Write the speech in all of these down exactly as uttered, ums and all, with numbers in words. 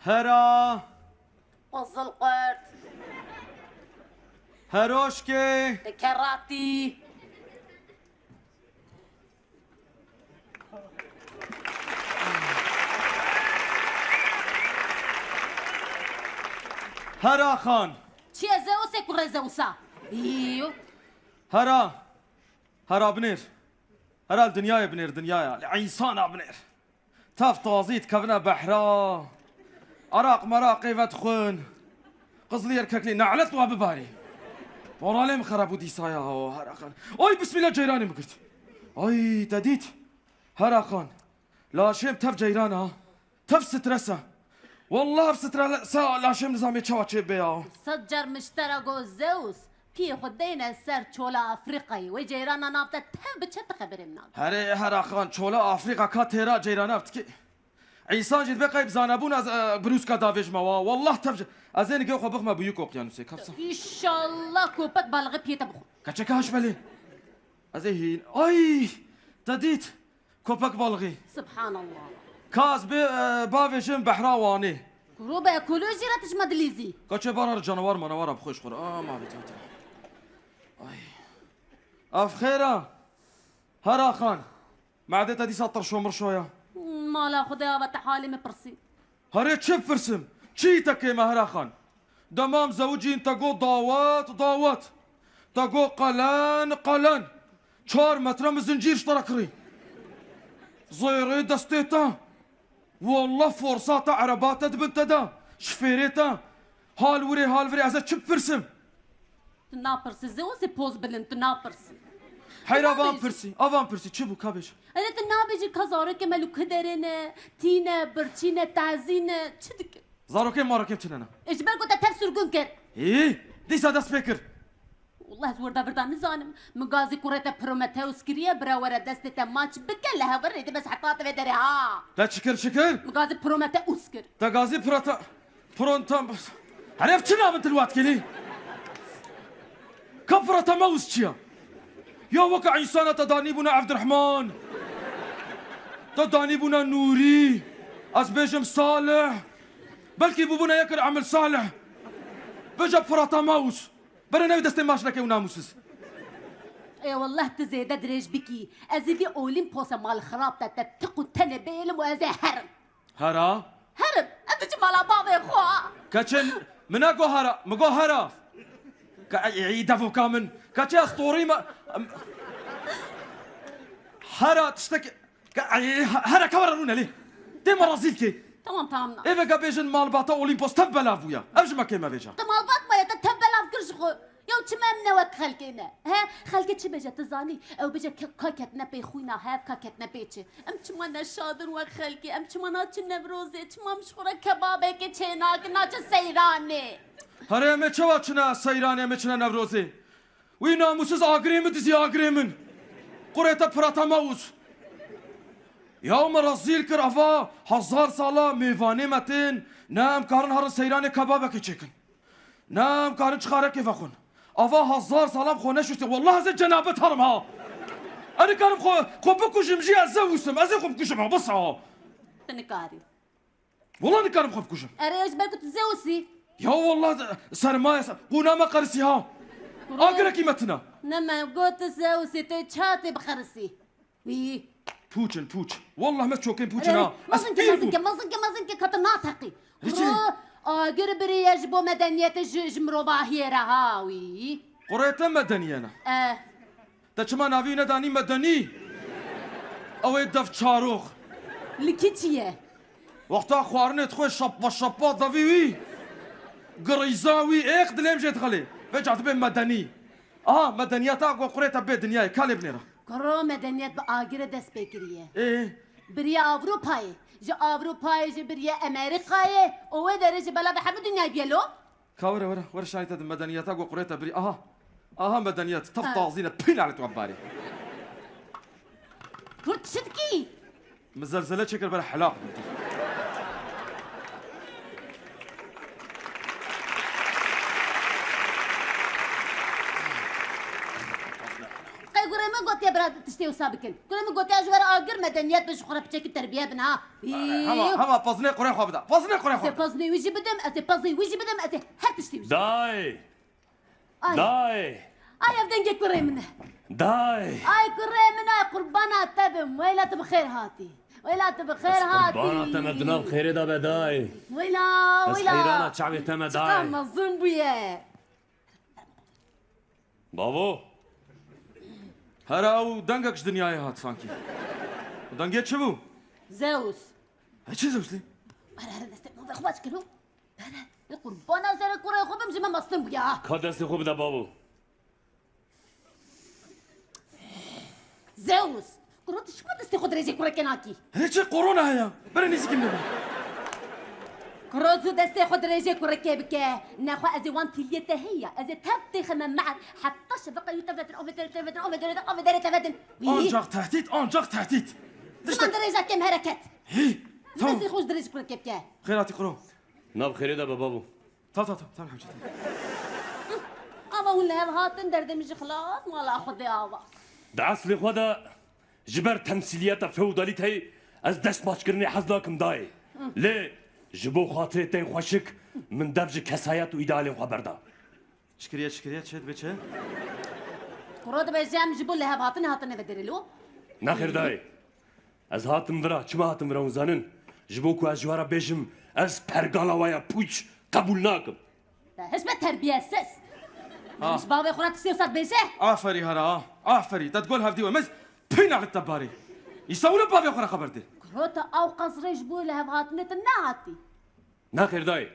Hera. Qizil qurt. Heroşkê. Dikeratî. Hera Xan. Çi ye Zeusê kurê Zeusa? Îyo. Hera. Hera binêr. Hera li dinyayê binêr, dinyaya. Li însana binêr. Tev tazî dikevine behra. Araq meraqê vedixwin. Qizlî yer keklî nelet wa bibarî. Moralê min xerab bû dîsa ya, Hera Xan. Ay bismillah ceyranê min girt. Ay te dît. Hera Xan. Laşêm tev ceyran a. Tev stres e. Wallah ev stres e, laşêm nizamê çawa çê bê ya. Sed car min ji te re got Zeus, piyê xwe deyne ser çola Afrîkayê. Wê ceyrana nav te tev bi çi te xeberê min nade? Herê Hera Xan, çola Afrîka ka têra ceyrana dikê. Însan jî dibe qey bi zanebûna ez, e, birûska davêjime wa. Wallah tev ji, ez ê nigê xwe bixme bûyî okyanusê. Kapsa. Înşallah köpek balığı piyê te bixwe. Keçeke haş belê. Ez ê hîn. Ay! Te dît? Köpek balığı. Subhanallah. Ka ez bê, e, bavêjim behra Wanê. Kuro be ekolojî re tişma dilîzî. Kaçê bara canavar manawara bi xwe ji xwe re. A, ma vê tata. Ay. Ev xêr e. Hera Xan. Me'dê te dîsa tirşo mirşo ya. Mala Xwedê ava te halê min pirsî. Herê çi bipirsim? Çi te kêm e Hera Xan? Dema em zewicîn te got dawet, dawet. Te got qelen, qelen. Çar metre min zincîr ji te re kirî. Zêrê destê te. Wallah forsa te, ereba te di bin te de. Şifêrê te. Hal wirê, hal virê, ez ê çi bipirsim? Tu napirsî, Zeusê poz bilind, tu napirsî. Heyra van pirsî, a van pirsî, çi bû ka bêje? Erê tu nabêjî ka zarokê me li ku derê ne, tî ne, birçî ne, tazî ne, çi dike? Zarokê marokê tune ne. Ê ji ber ku te tev sirgûn kir. Hî, dîsa dest pê kir. Wallah ez wirda virda nizanim. Min gazî kurê te Prometheus kiriye, bira were destê te maç bike, li hevirê de bes heta te vê derê ha. Te çi kir, çi kir? Min gazî Prometheus kir. Te gazî pirata, pirontan, herê ev çi navin tu li wat kelî? Ka pirata mewis çi ya? Ya weke însana te danîbûna Evdirehman. Te danîbûna Nûrî. Ez bêjim Salih. Belkî bûbûna yekir Emil Salih. Bêje pirata mewis. Bere newê destê maş neke û namûsiz. Ê wallah tu zêde dirêj bikî. Ez ê vî Olîmpose mal xirab te, te tiq û tenê bêlim û ez ê herim. Hera? Herim. Ez diçim mala bavê xwe. Keçin, min ne go hera, min go hera. Ke ey, ey, devoka min. Keçi ez torî me. Hera tiştek. Ka-, ay, he-, here ka were rûne lê. Tê me rezîl kê. Tamam, tamam, na. Ê veke bêjin malbata Olîmpos tev belav bûya. Ev ji me kêm e vêca. Te malbat maye, te tev belav kir ji xwe. Yaw çima em ne wek xelkê ne? He? Xelkê çi bêje, tu zanî? Ew bêje ke-, ka ketine pê xwîna hev, ka ketine pê çi. Em çima ne şad in wek xelkê? Em çima naçin Newrozê? Çima em ji xwe re kebabekê çênakin, naçin seyranê? Here em ê çawa çine seyranê, em ê çine Newrozê? Wî namûsiz agirê min dizî agirê min. Qurê te pirata mewz. Ya me rezîl kir ava hezar sala mêvanê me tên. Ne em karin herin seyranê kebabekê çêkin. Ne em karin çixarekê vexwin. Ava hezar sala em xwe neşuştê. Wallah ez ê cenabet herim ha. Ez nikarim xwe, xwe bikujim jî ez Zeus im. Ez ê xwe bikujim ha, bes ha. Tu nikarî. Wala nikarim xwe bikujim. Erê, ez ji ber ku tu Zeus î. Ya wallah, sermaye ser. Qûna me qerisî ha. Qûna. Agirekî me tune. Ne me got tu Zeus î, tu çatê bi qerisî. Wî. Pûç in, pûç. Wallah me çokên pûç in ha. Erê, mezin ke, mezin ke, mezin ke, mezin ke, ka tu nateqî. Rîçê. Ro, agir biriye ji bo medeniyetê ji, ji mirovahiyê re ha wî. Qurê te medeniye ne. Eh. Te çima navî wî nedanî medenî? Ew ê dev çarox. Li kî çi ye? Wexta xwarinê dixwe şappa şappa devî wî. Girîza wî êq dilêm jê dixelê. Vêca dibê medenî. Aha, medeniyeta ku qurê te bê dinyayê. Ka lê binêre. Kuro medeniyet bi agirê dest pê kiriye. Ê? Biriye Avrupayê. Ji Avrupayê jî biriye Amerîkayê. Û wê derê ji bela de hemû dinyayê biyelo. Ka were, were, were şahî te di medeniyeta ku qurê te birî. Aha. Aha medeniyet. Tev tazî ne. Pî lanet we barê. Kurt çi dikî? Min zelzele çêkir bere helaq bû. Qey gurê min got Bira tiştê wisa bikin. Kurê min gotiya ji we re agir medeniyet be, ji xwe re piçekî terbiye bin ha. Hema, hema pazinê qurê xwe bide. Pazinê qurê xwe bide. Ez ê pazinê wî jî bidim, ez ê pezê wî jî bidim, ez ê her tiştê wî jî. Dayê! Ay. Dayê! Ay, ev dengê kurê min e. Dayê! Ay kurê min, ay qurbana te bim. Weyla tu bi xêr hatî. Weyla tu bi xêr hatî. Ez qurbana te me, di nav xêrê de be dayê. Weyla, weyla. Ez heyrana çavê te me dayê. Çiqa mezin bûye. Bavo! Here ew dengek ji dinyayê hat sankî. Dengê çi bû? Zeus. He çi Zeus lê? Here, here, destê min vexwe çi kiro? Here, li qurbana serê kurê xwe bim, ji min mezin bûye ha. Ka destê xwe bide bavo. Zeus! Kuro, tu çima destê xwe dirêjê kurekê nakî? Hê çi korona heye? Bere nêzîkî min be. Kuro, zû destê xwe dirêjê kurekê bike. Nexwe ez ê wan tîliyê te heye. Ez ê tev têxime me'er. Heta şeveqa yû te vedin, avê derê te vedin, avê derê, avê derê te vedin. Wî? Ancak tehdit, ancak tehdit. Ziman dirêja kêm hereket. Hî, tamam. Destê xwe ji dirêjê kurekê bike. Xêr hatî kuro. Nav xêrê de be bavo. Ta, ta, ta, ta, hemşire, ta. Ava hûn li hev hatin, derdê min jî xilas, mala Xwedê ava. Di eslê xwe de ji ber temsîliyeta feodalîteyê ez destmaçkirinê hez nakim dayê. Lê ji bo xatirê te xweşik min dev ji kesayet û îdealên xwe berda. Çi kiriye, çi kiriye, çi dibe çi? Kuro dibêje em ji bo li hev hatinê hatine ve derê lo? Nexêr dayê. Ez hatim vira, çima hatim vira hûn zanin? Ji bo ku ez ji we re bêjim, ez pergala we ya pûç qebûl nakim. Te hiş be terbiyesiz. Ha. Ji bavê xwe re tiştê wisa dibêje? Aferî hera, aferî. Te digol hevdî we mez pîna li te barê. Îsa wilo bavê xwe re xeber dê. Kuro te ew qas rê ji bo li hev hatinê te nehatî. Nexêr dayê.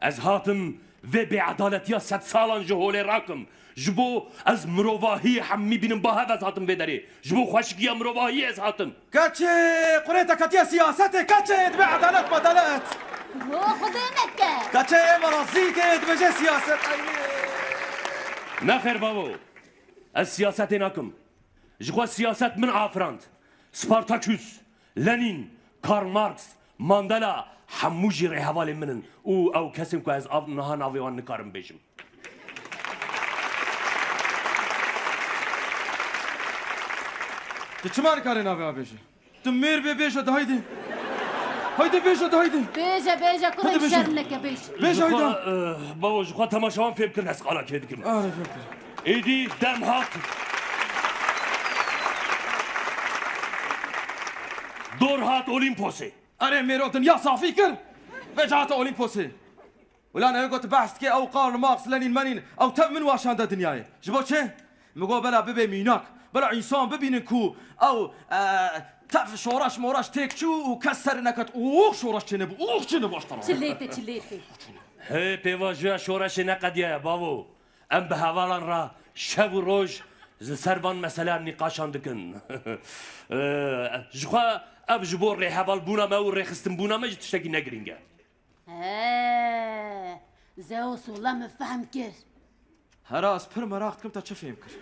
Ez hatim vê bêedaletiya sedsalan ji holê rakim. Ji bo ez mirovahiyê hemî bînim ba hev ez hatim vê derê. Ji bo xweşikiya mirovahiyê ez hatim. Keçê, qurê te ketiye siyasetê, keçê, dibe edalet medalet. Ho, Xwedê neke. Keçê, ê me razî ke, dibêje siyaset. Ay. Nexêr bavo. Ez siyasetê nakim. Ji xwe siyaset min afirand. Spartaküs, Lenîn, Karl Marx, Mandela, hemû jî rêhevalên min in û ew kesên ku ez av, niha navê wan nikarim bêjim. Tu çima nikarî navê wan bêjî? Tu mêr bê, bêje de haydi. Haydi bêje de haydi. Bêje, bêje, kurê şer neke, bêj. Bêje haydi. Ji xwe, eh, bavo, ji xwe temaşevan fêm kirin ez qala kê dikim. Are, fêm kirin. Êdî dem hat. Dor hat Olîmposê. Are mêro dinya safî kir. Vêca hate Olîmposê. Ulan ew got behs dike ew Karl Marx, Lenîn menîn, ew tev min waşande dinyayê. Ji bo çi? Min got bela bibe mînak, bela însan bibînin ku ew, e, tev şoreş moreş têk çû û kes ser neket. Û şoreş çênebû, û çênebû ji te re. Çilê te, çilê te. Hê pêvajoya şoreşê neqediyaye bavo. Em bi hevalan re şev û roj li ser van meseleyan nîqaşan dikin. E, ji xwe ev ji bo rêhevalbûna me û rêxistinbûna me jî tiştekî ne girîng e. He, Zeus wela min fehm kir. Hera ez pir meraq dikim te çi fêm kir.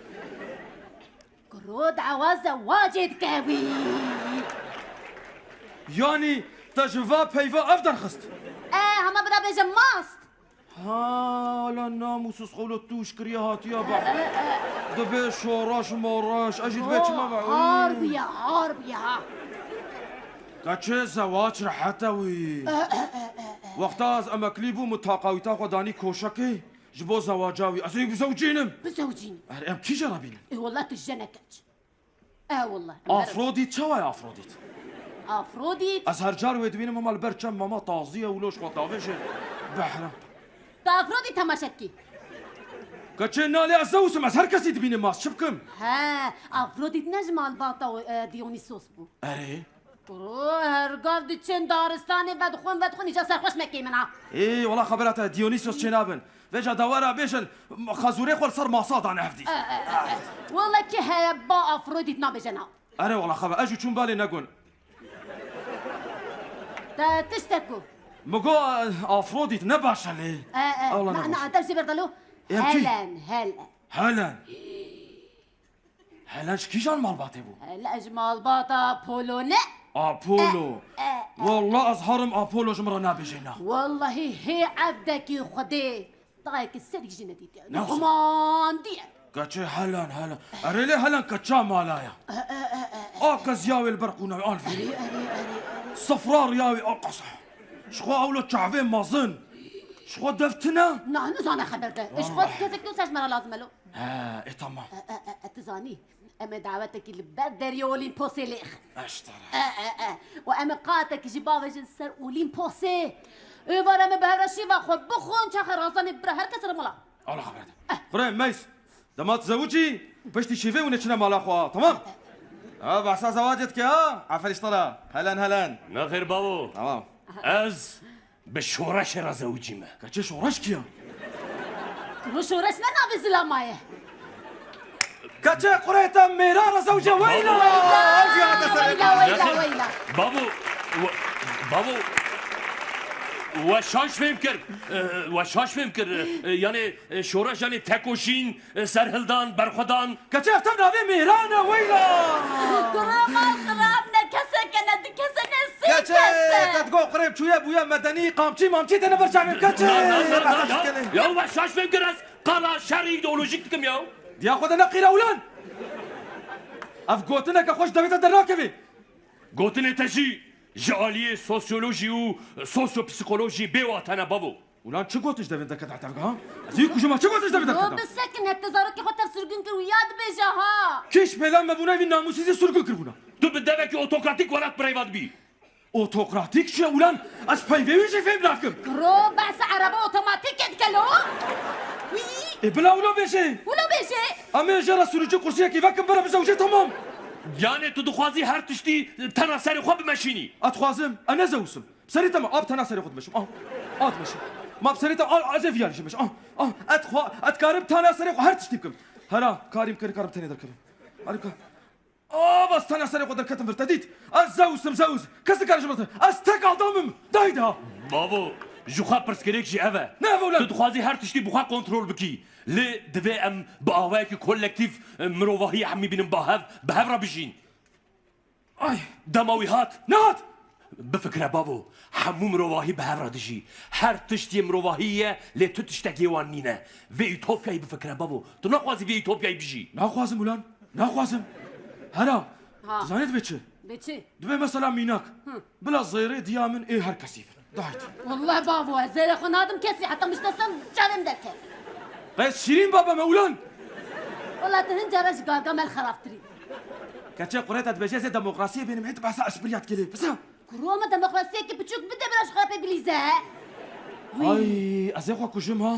Kuro dawa zewacê dike wî. Yanî te ji va peyva ev derxist? E, hema bira bêje mast. Ha, la namûsiz xewlo tûş kiriye hatiye be. Dibe şoreş moreş, ez jî dibe çima be. Har bûye, har bûye ha. Keçê zewac rehet e wî. Wexta ez emeklî bûm û taqawîta xwe danî koşekê, ji bo zewaca wî, ez ê bizewcînim. Bizewcîn. Her em kî jê re bînin? Ê wela tu jene keç. E wela. Afrodît çawa ye Afrodît? Afrodît? Ez her car wê dibînim hema li ber çem mama tazî ye û loş xwe davêje. Behra. Tu Afrodît temaşe dikî? Keçê nalê ez Zeus im, ez her kesî dibînim, ez çi bikim? He, Afrodît ne ji malbata, e, Dionîsos bû? Erê. Kuro, her gav diçin daristanê vedixwin, vedixwin, îca serxweş mekê min ha. Ê, wela xebera te, Dionîsos çênabin. Vêca dawera bêjin, xezûrê xwe li ser masa dane hevdî. E, e, e, e. Wela kî heye ba Afrodît nabêje na? Erê wela xebe, ez jî çûm balê negon. Te tiştek got. Mi got, e, Afrodît ne baş e lê. E, e, ewla na, ne na, baş. Te jê berdalo. Em kî? Helen, Helen. Helen. Helen ji kîjan malbatê bû? Helen ji malbata Apollo ne? Apollo. E, e, e. Wela ez herim Apollo ji min re nabêje na. Wellahî hê evdekî Xwedê dayekî serî jî nedîtiye. Ne xumandî ye. Keçê helen, helen. Erê lê helen keça mala ya. A qeziya wê li ber qûna wê, al vî. Sifra riya wê, al qasa. Ji xwe ewlo çavê mezin. Ji xwe dev tune. Na, nizane xeber de. Ji xwe kesek nû ser ji me re lazim e lo. He, e, tamam. E, e, e, e, tu zanî, em ê dawetekî li ber deriyê Olîmposê lêx. Eştara. E, e, e. Û em ê qatekî jî bavêjin ser Olîmposê. Êvar em ê bi hev re şîva xwe bixwin, çaxê razanê bira her kes re mala. Allah xeber de. Xurê, meys. Dema tu zewicî, piştî şîvê hûn ê çine mala xwe, tamam? Ha, behsa zewacê dike ha? Aferî ji te re. Helen, helen. Nexêr bavo. Tamam. Ez bi şoreşê re zewicîme. Keçê şoreş kî ya? Kuro şoreş ne navê zilama ye? Keçê qurê te mêra re zewce weyla! Ev jî hate serê. Weyla, weyla, weyla. Bavo, we-, bavo, we şaş fêm kir. E, we şaş fêm kir. E, yani, e, şoreş yani tekoşîn, e, serhildan, berxwedan. Keçê ev tev navê mêran e, weyla! Kuro mal xirab ne kesek e, ne du kes e, ne sê kes e. Keçê, te digo qirê çûye bûye medenî, qamçî mamçî têne ber çavê keçê. Na, na, na, na, na. Ya we şaş fêm kir ez qala şerî îdeolojîk dikim ya. Diya xwe de neqîre ulan! Ev gotineke xwe ji devê te dernakeve. Gotinê te jî ji aliyê sosyolojî û sosyopsîkolojî bêwate ne bavo. Ulan çi gotiş devê te kete tevga, ha? Ez yê kujima çi gotiş devê te kete? Yo, bisekin, hette zarokê xwe tev sirgûn kir û ya dibêje ha. Kî ji pêlan me bûna vî namûsîzî sirgûn kiribûna? Tu bi devekî otokratîk welat bireyva dibî. Otokratîk çi ye ulan? Ez peyvê wî jî fêm nakim. Kuro, behsa ereba otomatîkê dike lo. Wî. Ê bila wilo bêje. Wilo bêje. Em ê jê re sürücü kursiyekî vekin bira bizewce tamam. Yani tu dixwazî her tiştî tena serê xwe bimeşînî? Ez dixwazim, ez nezewsim. Serê te me, a bi tena serê xwe dimeşim. Ah, ah dimeşim. Ma bi serê te, ah, ez ê viyarî jê meşim. Ah, ah, ez dixwa-, ez dikarim tena serê xwe her tiştî bikim. Hera, karîm kir, karim tenê derkevim. Harika. Ah, bas tena serê xwe derketim vir, te dît? Ez zewsim, zews. Kes nikare ji min re. Ez tek adamim. Dayda. Bavo, ji xwe pirsgirêk jî ev e. Ne ev e ulan? Tu dixwazî her tiştî bi xwe kontrol bikî. Lê divê em bi awayekî kolektîf, e, mirovahî hemî bînin ba hev, bi hev re bijîn. Ay. Dema wî hat. Nehat! Bifikire bavo, hemû mirovahî bi hev re dijî. Her tişt yê mirovahî ye, lê tu tiştekî wan nîne. Vê ütopyayî bifikire bavo. Tu naxwazî vê ütopyayî bijî. Naxwazim ulan, naxwazim. Hera, Ha. Tu zanî divê çi? Divê çi? Divê mesela mînak. Hı. Bila zêrê diya min ê her kesî bin. Dahît. Wallah bavo, ez zêrê xwe nadim kesî, heta min ji destê çavê min derket. Qey ez şîrîn baba me ulan. Wallah tu hin cara ji garga me li xerabtirî. Keçê qurê te dibêje ez ê demokrasiyê bînim, hê tu behsa eşbirya dikê lê. Pisa. Kuro me demokrasiyekî piçûk bide bira ji xwe re pê bilîze. Ay, ez ê xwe kujim ha.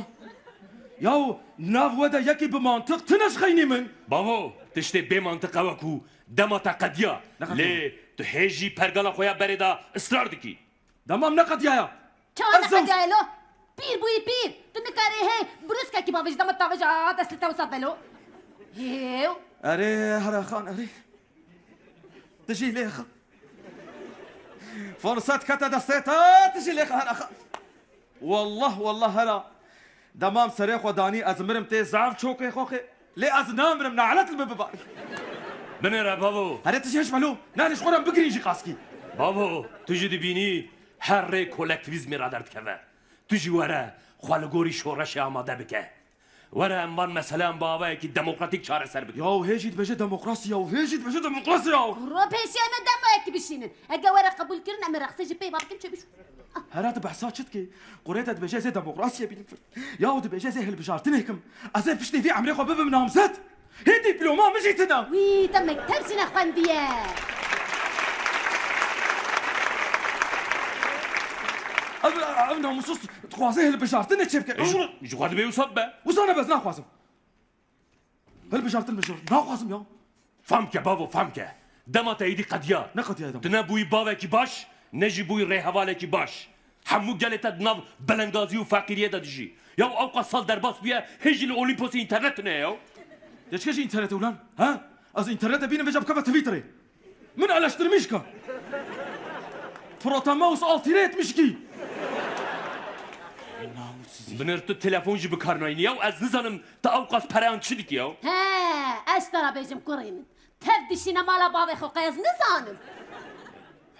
Yaw, nav we de yekî bi mantiq tune ji xeynî min. Bavo, tiştê bê mantiq ew e ku dema te qediya. Ne qediya? Lê tu hê jî pergala xwe ya berê de israr dikî. Dema min neqediyaya. Çawa neqediyaya lo? Pîr bûyî pîr. Tu nikarî hê brûskekî bavêjî dema tavêj a destê te wisa velo. Hêw. Erê, Hera Xan, erê. Tu jî lêxe. Firsat kete destê te, tu jî lêxe Hera Xan. Wallah, wallah Hera. Dema min serê xwe danî ez mirim tê zaf çokê xwe xê. Lê ez namirim, nalet li min bibarî. Binêre bavo. Herê tu jî hişme lo. Nane ji xwe re bigirîn jî qaskî. Bavo, tu jî dibînî her rê kolektîvîzmê raderdikeve. Tu jî were xwe li gorî şoreşê amade bike. Were em van meseleyan bi awayekî demokratîk çareser bikin. Yaw hê jî dibêje demokrasî yaw, hê jî dibêje demokrasî yaw. Ro pêşiya me demoyekî bişînin. Eger were qebûl kirin em ê rexsê jî pê va bikin çê bişû. Hera tu behsa çi dikî? Qurê te dibêje ez ê demokrasiyê bînim. Yaw dibêje ez ê hilbijartinê kim. Ez ê piştî vî emrê xwe bibim namzet. Hê dîploma min jî tune. Wî, te mekteb jî nexwendiye. Ev, ev namûsiz dixwaze hilbijartinê çêbike. E, ji, ji xwe dibê wisa bibe. Wisa nebe ez naxwazim. Hilbijartin bijart. Naxwazim ya. Fam ke bavo, fam ke. Dema te êdî qediya. Ne qediya dema? Tu ne bûyî bavekî baş, ne jî bûyî rêhevalekî baş. Hemû gelê te di nav belengazî û feqîriyê de dijî. Ya ewqas sal derbas bûye, hê jî li Olîmposê înternet tune ye ya. Ya çi jî înternet e ulan? Ha? Ez înternet bînim vêca bikeve Twitterê. Min eleştirmiş ka. Protomouse altı yetmiş iki. Binêr tu telefon jî bi kar nayînî ya, ez nizanim tu ewqas pereyan çi dikî ya. He, ez ji te re bêjim kurê min. Tev dişîne mala bavê xwe qey ez nizanim.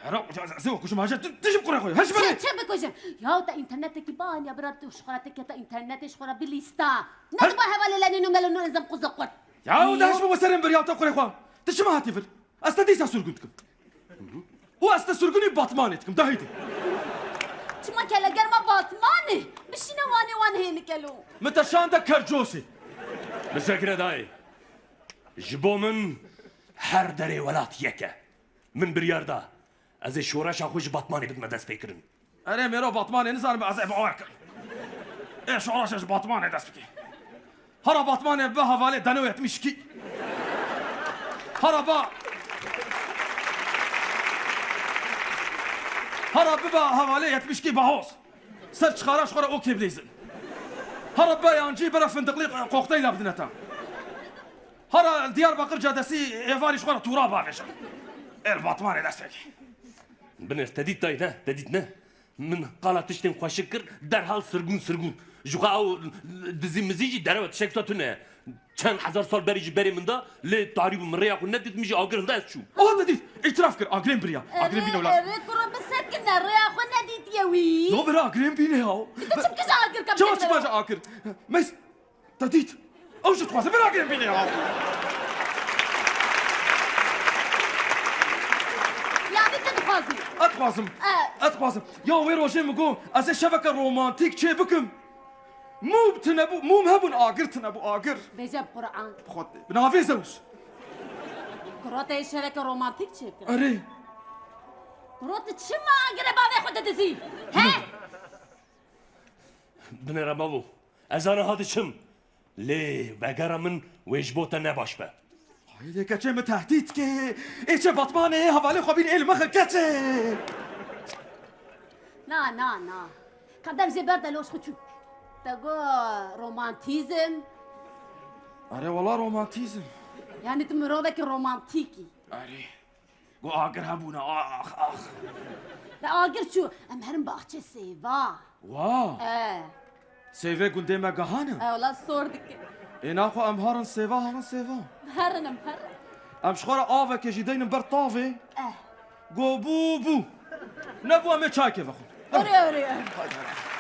Hera, ez ê we kujim, haşa, tu, tu ji bi kurê xwe, heş bere. Çi, çi bikujim? Ya te înternetekî baniya bira, tu ji xwe re te kete înternetê, ji xwe re bilîsta. Ne diba hevalê lenîno melîno, ezem quze qurt. Ya, de heş bi we serên bir ya te kurê xwe. Tu çima hatî vir? Ez te dîsa sirgûn dikim. Û ez te sirgûnî Batmanê dikim, de heydi. Çima kelegerma Batmanê? Bişîne wanê wan hênik elo. Min te şande Kercosê. Bisekre dayê. Ji bo min her derê welat yek e. Min biryar da. Ez ê şoreşa xwe ji Batmanê bidime destpêkirin. Erê mêro, Batmanê nizanim ez ê bawer kim. Ê şoreşa ji Batmanê dest bike. Hara Batmanê bi hevalê deno yetmiş iki. Hara ba. Hara biba hevalê yetmiş iki bahoz. Ser çixara ji xwe re okê bileyzin. Hara be yancî bere findiqlî qokteyla bidine te. Hara Diyarbakir cadesî êvarî ji xwe re tûra bavêje. Ê li Batmanê dest pê ke. Binêr, te dît dayî ne? Te dît ne? Min qala tiştên xweşik kir, derhal sirgûn sirgûn. Ji xwe ew dizî mizî jî derew e, tiştek wisa tune ye. Çend hezar sal berî ji berê min de, lê tarî bû, min rêya xwe nedît, min jî agir hilda, ez çûm. Oha te dît, îtiraf kir, agirên biriya. Agirên bîne wela. Erê, kuro bisekine, rêya xwe nedîtiye wî. Yo, bira agirên bîne ya. Tu çi bikir ji agir, çawa çi bikir ji agir? Mes, te dît. Ew jî dixwaze, bira agirên bîne ya. Yanî tu dixwazî? Ez dixwazim. E. Ez dixwazim. Ya wê rojê min got, ez ê şeveke romantîk çê bikim. Mûm tune bû, mûm hebûn, agir tune bû, agir. Bêje bi Quran. Bi xwe tê. Bi navê Zeus. Kuro te şeveke romantîk çêkir. Erê. Kuro tu çima agirê bavê xwe didizî? He? Binêre mavo. Ez aniha diçim. Lê vegera min wê ji bo te ne baş be. Hayê keçê min tehdît dike. Ê çe Batmanê hevalê xwe bîn ê li min xwe keçê. Na, na, na. Qedem jê berde loş xwe çû. Te got romantîzm. Erê wela romantîzm. Yanî tu mirovekî romantîk î. Erê. Got agir hebûne, ax, ax. De agir çû, em herin baxçê sêva. Wa. E. Sêvê gundê me gehane. E, wela sor dike. Ê naxwe em harin sêva, harin sêva. Herin em herin. Em ji xwe re avekê jî deynin ber tavê. Eh. Go bû bû. Nebû em ê çayekê vexwin. Erê, erê, erê. Haydi, haydi.